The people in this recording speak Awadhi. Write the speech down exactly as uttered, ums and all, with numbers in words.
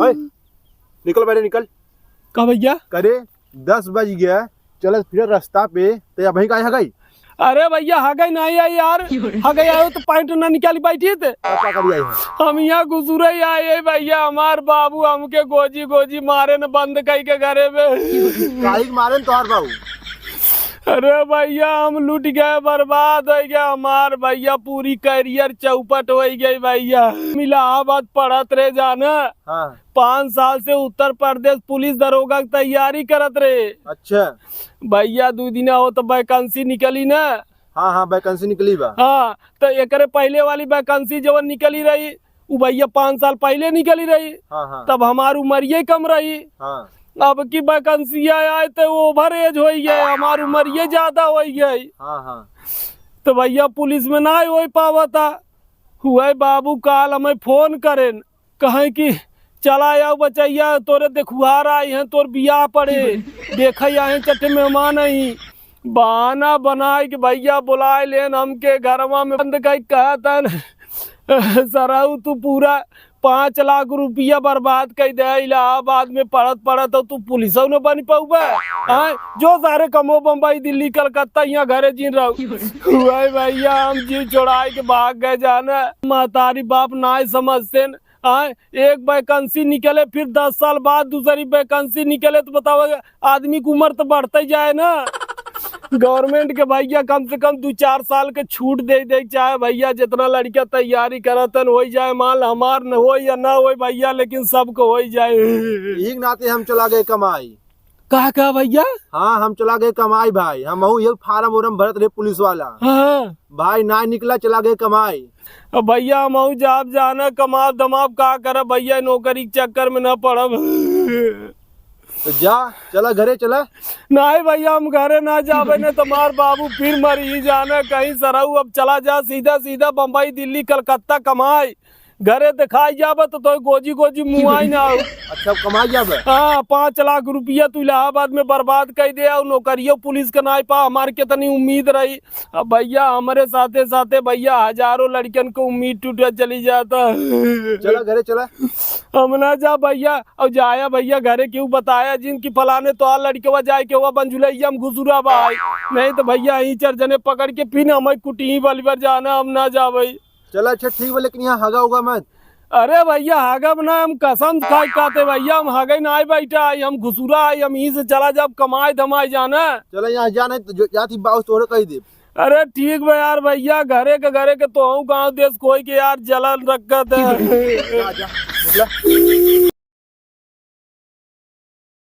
ओए, निकल बेटे, निकल। का भइया? करे, दस बज गया, चलत फिरत रस्ता पे, ते अबहीं काहे हगई? अरे भइया, हगई नाहीं आई यार, हगई आयो तो पैंट ना निकाली बैठी थे। अब का करी आई है? हम यहाँ घुसुरई आए भइया, हमार बाबू हमके गोजी गोजी मारे न बंद कई के घरे में। काहे के मारे न तोहार बाबू? अरे भइया, हम लुट गए, बर्बाद होइ गए, हमार भइया पूरी career चौपट होइ गई भइया। हम इलाहाबाद पढ़त रहे जाना, हाँ। पाँच साल से उत्तर प्रदेश पुलिस दरोगा की तैयारी करत रहे। अच्छा। भइया, दू दिन हो तो vacancy निकली ना। हाँ, हाँ, vacancy निकली बा। हाँ, तो एकरे पहिले वाली vacancy जवन निकली रही, उ भइया पाँच साल पहिले निकली रही। हाँ, हाँ। तब हमार उमरिये कम रही। हाँ। अब की vacancy आए तो over age होइ गए, हमार उमरिये ज्यादा होइ गई। हाँ, हाँ। तो भइया पुलिस में ना होइ पावता। हुए बाबू काल हमें फोन करेन, कहें कि चला आओ बचैया, तोरे देखुहार आई हैं, तोर बियाह पड़े, देखै आए हैं, चट्टे मेहमान आई। बहाना बनाए कि भइया बुलाए लेन हमके घरवा में बंद कई, कहतन, "सरऊ, तू पूरा पाँच लाख रुपया बर्बाद कई दे, इलाहाबाद में पढ़त पढ़त हो, तू पुलिसौ न बन पउबे। हाँ, जो सारे कमो बम्बई, दिल्ली, कलकत्ता, यहाँ घरे जिन रहो।" हुए भइया, हम जी छोड़ाए के भाग गए जाना। महतारी बाप नाय समझते न, आय, एक vacancy निकले, फिर दस साल बाद दूसरी vacancy निकले, तो बताओ, आदमी की उम्र तो बढ़ते जाए ना। Government के भइया कम से कम दू चार साल के छूट दे दे, चाहे भइया जितना लड़का तैयारी करत हन, होइ जाए, मान ल हमार न होइ या ना होइ भइया, लेकिन सबको होइ जाए। यही नाते हम चला गए कमाई। का, का भइया? हाँ, हम चला गए कमाई भाई, हमहू ये फार्म उरम भरत रहे पुलिस वाला। हाँ। भाई ना निकला, चला गए कमाई। अब भइया, हमहू जाब जाना, कमाब धमाब का करब भइया, नौकरी के चक्कर में ना पड़ब। तो जा, चला घरे चला। नहीं भइया, हम घरे ना जाबे ने, तुम्हार बाबू फिर मरी जाना कहीं सरऊ। अब चला जा सीधा सीधा बम्बई, दिल्ली, कलकत्ता कमाई। घरे दिखाई जाबे तो तोय गोजी गोजी मुआई ना हो। अच्छा, अब कमाई जाबे? हाँ, पाँच लाख रुपया तू इलाहाबाद में बर्बाद कई दे, और नौकरियो पुलिस के नाई पा, हमार कितनी उम्मीद रही। अब भइया, हमरे साथे साथे भइया, हजारों लड़कन को उम्मीद टूटा चली जाता। चला घरे चला। हम ना जा भइया, और जाया भइया घरे क्यों बताया जिन कि फलाने तोहार लड़कवा जाए के हुआ बंजुलैया में घुसुरा बा। नहीं तो भइया, यहीं चार जने पकड़ के फिर हमें कुटी बलिबर जाना, हम ना जाबे। चला, अच्छा, ठीक बा, लेकिन यहाँ हगा उगा मत। अरे भइया, हगब ना, हम कसम खाई कहते भइया, हम हगई ना आई बैठा आई, हम घुसुरा आई, हम यहीं से चला जाब, कमाई धमाई जाना। चला, यहाँ जा, नहीं तो जो, जाती बाउस तोहरे कही देब। अरे ठीक बा यार भइया, घरे के, घरे के तोहू गाँव देश कोई के यार जलन रखत है। जा, जा, निकला।